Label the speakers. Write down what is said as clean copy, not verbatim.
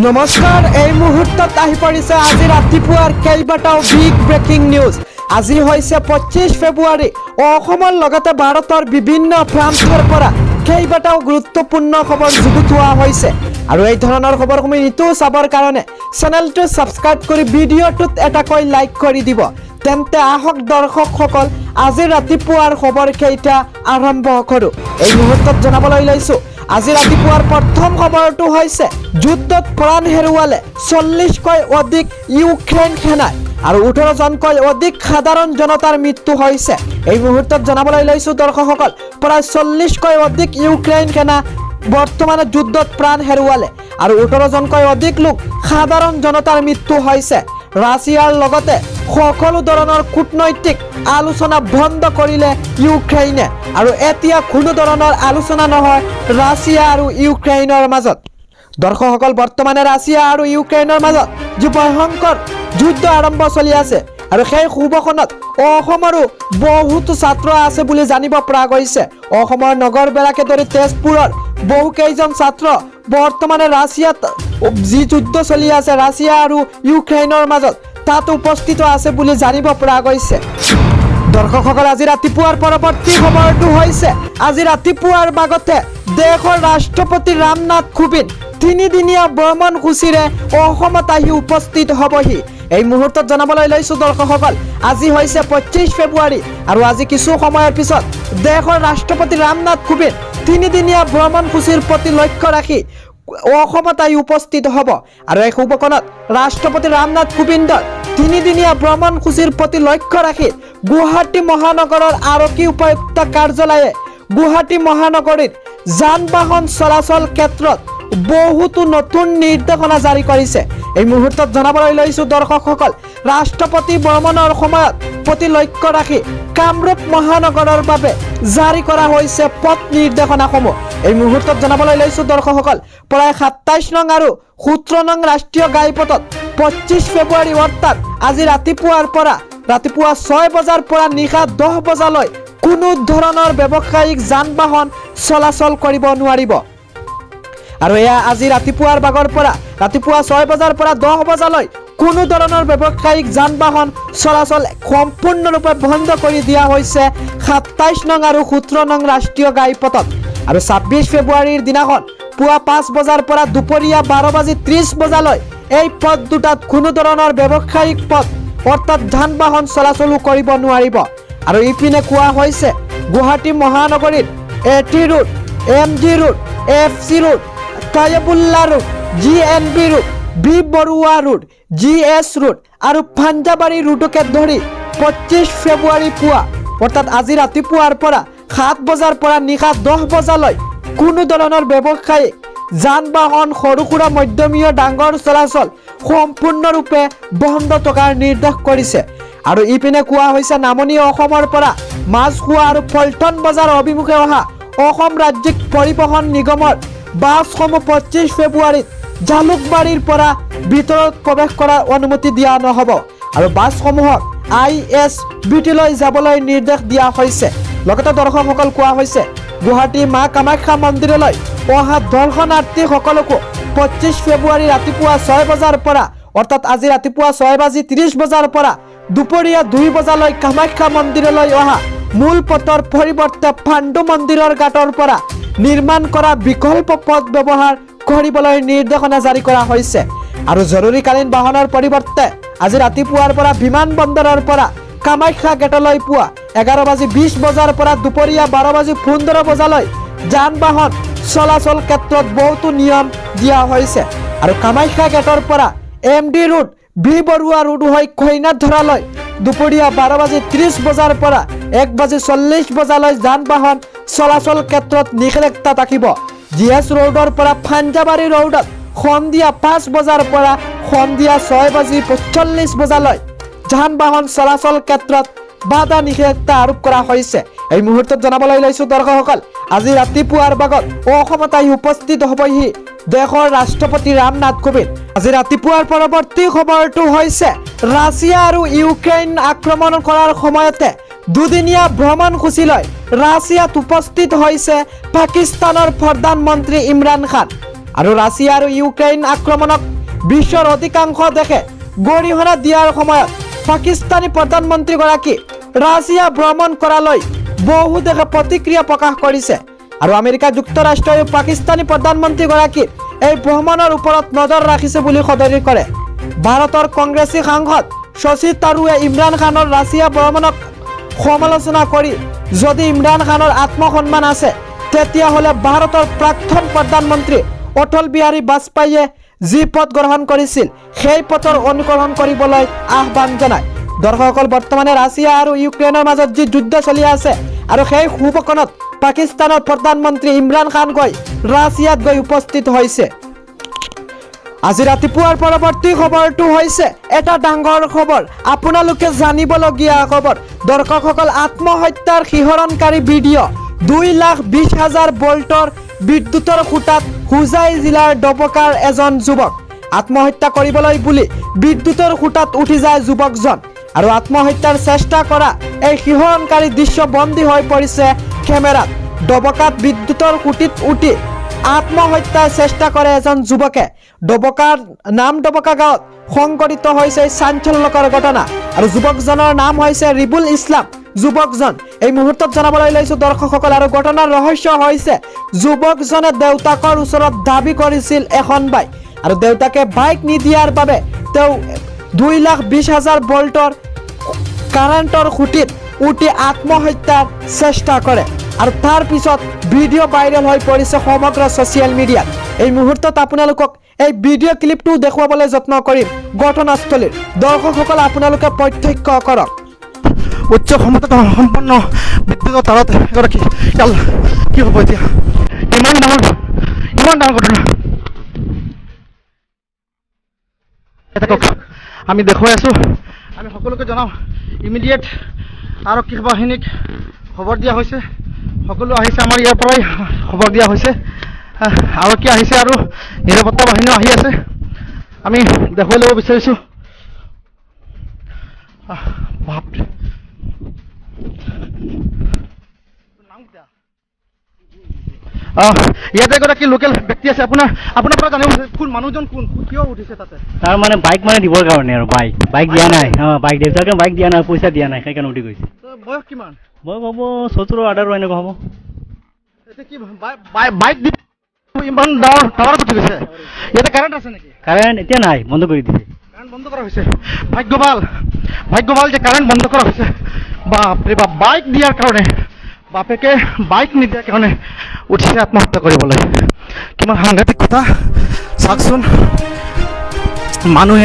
Speaker 1: নমস্কাৰ, এই মুহূৰ্তত আহি পৰিছে আজি ৰাতিপুৱাৰ কেইবাটাও বিগ ব্ৰেকিং নিউজ। আজি হৈছে 25 ফেব্ৰুৱাৰী। অসমৰ লগতে ভাৰতৰ বিভিন্ন প্ৰান্তৰ পৰা কেইবাটাও গুৰুত্বপূৰ্ণ খবৰ যুগুতোৱা হৈছে আৰু এই ধৰণৰ খবৰসমূহ নিতৌ চাবৰ কাৰণে চেনেলটো ছাবস্ক্ৰাইব কৰি ভিডিঅ'টোত এটাকৈ লাইক কৰি দিব। তেন্তে আহক দৰ্শকসকল, আজি ৰাতিপুৱাৰ খবৰ কেইটা আৰম্ভ কৰোঁ। এই মুহূৰ্তত জনাবলৈ লৈছোঁ, আজি ৰাতিপুৱাৰ প্ৰথম খবৰটো হৈছে যুদ্ধত প্ৰাণ হেৰুৱালে 40তকৈ অধিক ইউক্ৰেইন সেনাই আৰু 18জনকৈ অধিক সাধাৰণ জনতাৰ মৃত্যু হৈছে। এই মুহূৰ্তত জনাবলৈ লৈছোঁ দৰ্শকসকল, প্ৰায় 40তকৈ অধিক ইউক্ৰেইন সেনা বৰ্তমানে যুদ্ধত প্ৰাণ হেৰুৱালে আৰু 18জনকৈ অধিক লোক সাধাৰণ জনতাৰ মৃত্যু হৈছে। ৰাছিয়াৰ লগতে সকলো ধৰণৰ কূটনৈতিক আলোচনা বন্ধ কৰিলে ইউক্ৰেইনে আৰু এতিয়া কোনো ধৰণৰ আলোচনা নহয় ৰাছিয়া আৰু ইউক্ৰেইনৰ মাজত। দৰ্শকসকল, বৰ্তমানে ৰাছিয়া আৰু ইউক্ৰেইনৰ মাজত যি ভয়ংকৰ যুদ্ধ আৰম্ভ চলি আছে আৰু সেই সুবখনত অসমৰো বহুতো ছাত্ৰ আছে বুলি জানিব পৰা গৈছে। অসমৰ নগৰবেৰাকে ধৰি তেজপুৰৰ বহুকেইজন ছাত্ৰ বৰ্তমানে ৰাছিয়াত যি যুদ্ধ চলি আছে ৰাছিয়া আৰু ইউক্ৰেইনৰ মাজত, তাত উপস্থিত আছে বুলি জানিব পৰা গৈছে। দৰ্শকসকল, আজি ৰাতিপুৱাৰ পৰৱৰ্তী খবৰটো হৈছে আজি ৰাতিপুৱাৰ ভাগতে দেশৰ ৰাষ্ট্ৰপতি ৰামনাথ কোবিন্দ তিনিদিনীয়া ভ্ৰমণসূচীৰে অসমত আহি উপস্থিত হ'বহি। এই মুহূৰ্তত জনাবলৈ লৈছোঁ দৰ্শকসকল, আজি হৈছে 25 ফেব্ৰুৱাৰী আৰু আজি কিছু সময়ৰ পিছত দেশৰ ৰাষ্ট্ৰপতি ৰামনাথ কোবিন্দ তিনিদিনীয়া ভ্ৰমণসূচীৰ প্ৰতি লক্ষ্য ৰাখি অসমত আহি উপস্থিত হ'ব। আৰু এই শুভক্ষণত ৰাষ্ট্ৰপতি ৰামনাথ কোবিন্দৰ তিনিদিনীয়া ভ্ৰমণসূচীৰ প্ৰতি লক্ষ্য ৰাখি গুৱাহাটী মহানগৰৰ আৰক্ষী উপায়ুক্ত কাৰ্যালয়ে গুৱাহাটী মহানগৰীত যান বাহন চলাচল ক্ষেত্ৰত বহুতো নতুন নিৰ্দেশনা জাৰি কৰিছে। এই মুহূৰ্তত জনাবলৈ লৈছো দৰ্শকসকল, ৰাষ্ট্ৰপতি ভ্ৰমণৰ সময়ত প্ৰতি লক্ষ্য ৰাখি কামৰূপ মহানগৰৰ বাবে জাৰি কৰা হৈছে পথ নিৰ্দেশনাসমূহ। এই মুহূৰ্তত জনাবলৈ লৈছো দৰ্শকসকল, প্ৰায় 27 নং আৰু 17 নং ৰাষ্ট্ৰীয় ঘাইপথত 25 ফেব্ৰুৱাৰী, অৰ্থাৎ আজি ৰাতিপুৱাৰ পৰা, ৰাতিপুৱা 6 বজাৰ পৰা নিশা 10 বজালৈ কোনো ধৰণৰ ব্যৱসায়িক যান বাহন চলাচল কৰিব নোৱাৰিব। আৰু এয়া আজি ৰাতিপুৱাৰ ভাগৰ পৰা, ৰাতিপুৱা 6 বজাৰ পৰা 10 বজালৈ কোনো ধৰণৰ ব্যৱসায়িক যান বাহন চলাচল সম্পূৰ্ণৰূপে বন্ধ কৰি দিয়া হৈছে 27 নং আৰু 17 নং ৰাষ্ট্ৰীয় ঘাইপথত। আৰু 26 ফেব্ৰুৱাৰীৰ দিনাখন পুৱা 5 বজাৰ পৰা দুপৰীয়া 12 বাজি 30 বজালৈ এই পথ দুটাত কোনো ধৰণৰ ব্যৱসায়িক পথ, অৰ্থাৎ যান বাহন চলাচলো কৰিব নোৱাৰিব। আৰু ইপিনে কোৱা হৈছে, গুৱাহাটী মহানগৰীত এ T road, M G road, F C road, Taibullah road, G N B road, B Barua road, G S road আৰু পাঞ্জাবাৰী ৰোডকে ধৰি 25 ফেব্ৰুৱাৰী পুৱা, অৰ্থাৎ আজি ৰাতিপুৱাৰ পৰা 7 বজাৰ পৰা নিশা 10 বজালৈ কোনো ধৰণৰ ব্যৱসায়িক যান বাহন সৰু সুৰা, মধ্যমীয়, ডাঙৰ চলাচল সম্পূৰ্ণৰূপে বন্ধ থকাৰ নিৰ্দেশ কৰিছে। আৰু ইপিনে কোৱা হৈছে, নামনি অসমৰ পৰা মাছখোৱা আৰু পল্টন বজাৰ অভিমুখে অহা অসম ৰাজ্যিক পৰিবহণ নিগমৰ বাছসমূহ 25 ফেব্ৰুৱাৰীত জালুকবাৰীৰ পৰা ভিতৰত প্ৰৱেশ কৰাৰ অনুমতি দিয়া নহ'ব আৰু বাছসমূহক I S B টিলৈ যাবলৈ নিৰ্দেশ দিয়া হৈছে। লগতে দৰ্শকসকল, কোৱা হৈছে, গুৱাহাটী মা কামাখ্যা মন্দিৰলৈ অহা দৰ্শনাৰ্থীসকলকো 25 ফেব্ৰুৱাৰী ৰাতিপুৱা 6 বজাৰ পৰা, অৰ্থাৎ আজি ৰাতিপুৱা 6 বাজি 30 বজাৰ পৰা দুপৰীয়া 2 বজালৈ কামাখ্যা মন্দিৰলৈ অহা মূল পথৰ পৰিৱৰ্তে পাণ্ডু মন্দিৰৰ ঘাটৰ পৰা নিৰ্মাণ কৰা বিকল্প পথ ব্যৱহাৰ কৰিবলৈ নিৰ্দেশনা জাৰি কৰা হৈছে। আৰু জৰুৰীকালীন বাহনৰ পৰিৱৰ্তে আজি ৰাতিপুৱাৰ পৰা বিমান বন্দৰৰ পৰা কামাখ্যা গেটলৈ পুৱা 11 বাজি 20 বজাৰ পৰা দুপৰীয়া 12 বাজি 15 বজালৈ যান বাহন চলাচল ক্ষেত্ৰত বহুতো নিয়ম দিয়া হৈছে। আৰু কামাখ্যা গেটৰ পৰা M D road, B Barua road হৈ কইনাধৰালৈ দুপৰীয়া 12 বাজি 30 বজাৰ পৰা 1 বাজি 40 বজালৈ যান বাহন চলাচল ক্ষেত্ৰত নিষেধাজ্ঞা থাকিব। জি এছ ৰোডৰ পৰা পাঞ্জাবাৰী ৰোডত সন্ধিয়া 5 বজাৰ পৰা সন্ধিয়া 6 বাজি 45 বজালৈ যান বাহন চলাচল ক্ষেত্ৰত বাধা নিষেধাজ্ঞা আৰোপ কৰা হৈছে। এই মুহূৰ্তত জনাবলৈ লৈছো দৰ্শকসকল, আজি ৰাতিপুৱাৰ ভাগত অসমত আহি উপস্থিত হ'বহি দেশৰ ৰাষ্ট্ৰপতি ৰামনাথ কোবিন্দ। আজি ৰাতিপুৱাৰ পৰৱৰ্তী খবৰটো হৈছে ৰাছিয়া আৰু ইউক্ৰেইন আক্ৰমণ কৰাৰ সময়তে দুদিনীয়া ভ্ৰমণসূচীলৈ ৰাছিয়াত উপস্থিত হৈছে পাকিস্তানৰ প্ৰধানমন্ত্ৰী ইমৰান খান। আৰু ৰাছিয়া আৰু ইউক্ৰেইন আক্ৰমণক বিশ্বৰ অধিকাংশ দেশে গৰিহণা দিয়াৰ সময়ত পাকিস্তানী প্ৰধানমন্ত্ৰীগৰাকী ৰাছিয়া ভ্ৰমণ কৰালৈ বহু দেশে প্ৰতিক্ৰিয়া প্ৰকাশ কৰিছে। আৰু আমেৰিকা যুক্তৰাষ্ট্ৰই পাকিস্তানী প্ৰধানমন্ত্ৰীগৰাকীৰ এই ভ্ৰমণৰ ওপৰত নজৰ ৰাখিছে বুলি সদৰি কৰে। ভাৰতৰ কংগ্ৰেছী সাংসদ শশী থাৰুৰে ইমৰান খানৰ ৰাছিয়া ভ্ৰমণক সমালোচনা কৰি যদি ইমৰান খানৰ আত্মসন্মান আছে, তেতিয়াহ'লে ভাৰতৰ প্ৰাক্তন প্ৰধানমন্ত্ৰী অটল বিহাৰী বাজপেয়ীয়ে যি পথ গ্ৰহণ কৰিছিল, সেই পথৰ অনুসৰণ কৰিবলৈ আহ্বান জনায়। দৰ্শকসকল, বৰ্তমানে ৰাছিয়া আৰু ইউক্ৰেইনৰ মাজত যি যুদ্ধ চলি আছে আৰু সেই সুবকণত পাকিস্তানৰ প্ৰধানমন্ত্ৰী ইমৰান খান গৈ ৰাছিয়াত গৈ উপস্থিত হৈছে। আজি ৰাতিপুৱাৰ পৰৱৰ্তী খবৰটো হৈছে এটা ডাঙৰ খবৰ, আপোনালোকে জানিবলগীয়া খবৰ। দৰ্শকসকল, আত্মহত্যাৰ শিহৰণকাৰী ভিডিঅ'। 2,20,000 ভল্টৰ বিদ্যুতৰ খুঁটাত হোজাই জিলাৰ ডবকাৰ এজন যুৱক। আত্মহত্যা কৰিবলৈ বুলি বিদ্যুতৰ খুঁটাত উঠি যায় যুৱকজন আৰু আত্মহত্যাৰ চেষ্টা কৰা এই শিহৰণকাৰী দৃশ্য বন্দী হৈ পৰিছে কেমেৰাত। ডবকাত বিদ্যুতৰ খুঁটিত উঠি আত্মহত্যাৰ চেষ্টা কৰে এজন যুৱকে। ডবকাৰ নাম ডবকা গাঁৱত সংঘটিত হৈছে এই চাঞ্চল্যকৰ ঘটনা আৰু যুৱকজনৰ নাম হৈছে ৰিবুল ইছলাম। যুৱকজন এই মুহূৰ্তত জনাবলৈ লৈছো দৰ্শকসকল, আৰু ঘটনাৰ ৰহস্য হৈছে যুৱকজনে দেউতাকৰ ওচৰত দাবী কৰিছিল এখন বাইক আৰু দেউতাকে বাইক নিদিয়াৰ বাবে তেওঁ 2,20,000 ভল্টৰ কাৰেণ্টৰ খুঁটিত উঠি আত্মহত্যাৰ চেষ্টা কৰে আৰু তাৰ পিছত ভিডিঅ' ভাইৰেল হৈ পৰিছে সমগ্ৰ ছ'চিয়েল মিডিয়াত। এই মুহূৰ্তত আপোনালোকক এই ভিডিঅ' ক্লিপটো দেখুৱাবলৈ যত্ন কৰিম ঘটনাস্থলীৰ। দৰ্শকসকল, আপোনালোকে প্ৰত্যক্ষ কৰক।
Speaker 2: উচ্চ ক্ষমতা সম্পন্ন বিদ্যুতৰ তাঁৰত এগৰাকী ইয়াল কি হ'ব এতিয়া? ইমান ডাঙৰ ঘটনা এটা কওক। আমি দেখুৱাই আছোঁ। আমি সকলোকে জনাওঁ, ইমিডিয়েট আৰক্ষী বাহিনীক খবৰ দিয়া হৈছে। সকলো আহিছে। আমাৰ ইয়াৰ পৰাই খবৰ দিয়া হৈছে। আৰক্ষী আহিছে আৰু নিৰাপত্তা বাহিনীও আহি আছে। আমি দেখুৱাই ল'ব বিচাৰিছোঁ। বাপৰে! নাম কিটা? ইয়াতে এগৰাকী লোকেল ব্যক্তি আছে। আপোনাৰ পৰা জানিব বিচাৰিছোঁ, কোন মানুহজন, কোন, কিয় উঠিছে তাতে?
Speaker 3: তাৰ মানে বাইক মানে দিবৰ কাৰণে আৰু বাইক দিয়া নাই। বাইক, দেউতাকে বাইক দিয়া নাই, পইচা দিয়া নাই, সেইকাৰণে উঠি গৈছে।
Speaker 2: তো বয়স কিমান?
Speaker 3: বয়স হ'ব 17 18 এনেকুৱা হ'ব।
Speaker 2: এতিয়া কি বাইক দি ইমান ডাঙৰ টাৱাৰ উঠি গৈছে? ইয়াতে কাৰেণ্ট আছে নেকি?
Speaker 3: কাৰেণ্ট এতিয়া নাই, বন্ধ কৰি দিছে।
Speaker 2: কাৰেণ্ট বন্ধ কৰা হৈছে। ভাগ্য ভাল, ভাগ্য ভাল যে কাৰেণ্ট বন্ধ কৰা হৈছে। বাপৰে বাপ! বাইক দিয়াৰ কাৰণে, বাপেকে বাইক নিদিয়াৰ কাৰণে উঠিছে আত্মহত্যা কৰিবলৈ। কিমান সাংঘাতিক কথা চাওকচোন। মানুহে